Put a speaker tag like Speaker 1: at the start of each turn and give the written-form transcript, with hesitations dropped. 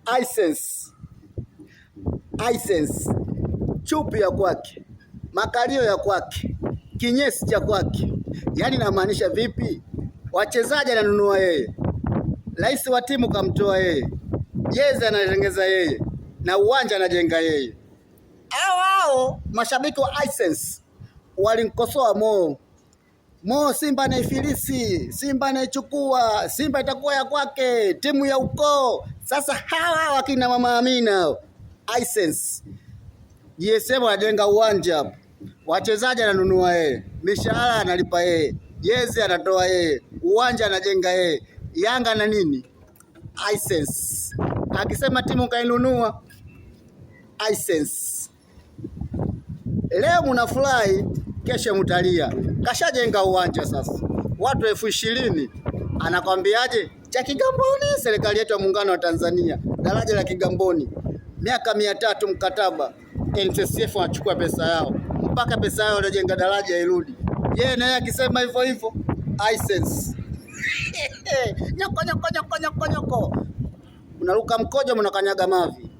Speaker 1: Hisense. Hisense. Chupi ya kwake, makalio ya kwake, kinyesi cha kwake. Yaani namaanisha vipi? Wachezaji ananunua yeye, rais wa timu kamtoa yeye, jezi anatengeza yeye, na uwanja anajenga yeye. Hao hao mashabiki wa Hisense walimkosoa Mo. Mo, Simba anaifilisi, Simba anaichukua, Simba itakuwa ya kwake, timu ya ukoo. Sasa hawa wakina mama Amina Hisense, GSM anajenga uwanja hapo, wachezaji ananunua yeye, mishahara analipa yeye, jezi anatoa yeye, uwanja anajenga yeye. Yanga na nini? Hisense akisema timu kainunua Hisense. Leo mnafurahi, kesho mtalia. Kashajenga uwanja sasa, watu 20,000 anakwambiaje? Cha Kigamboni, serikali yetu ya muungano wa Tanzania, daraja la Kigamboni, miaka 300 mkataba, NSSF wanachukua pesa yao mpaka pesa yao waliojenga daraja irudi. Yeye naye akisema hivyo hivyo, Hisense nyoko nyoko nyoko nyoko nyoko, mnaruka mkojo, mnakanyaga mavi.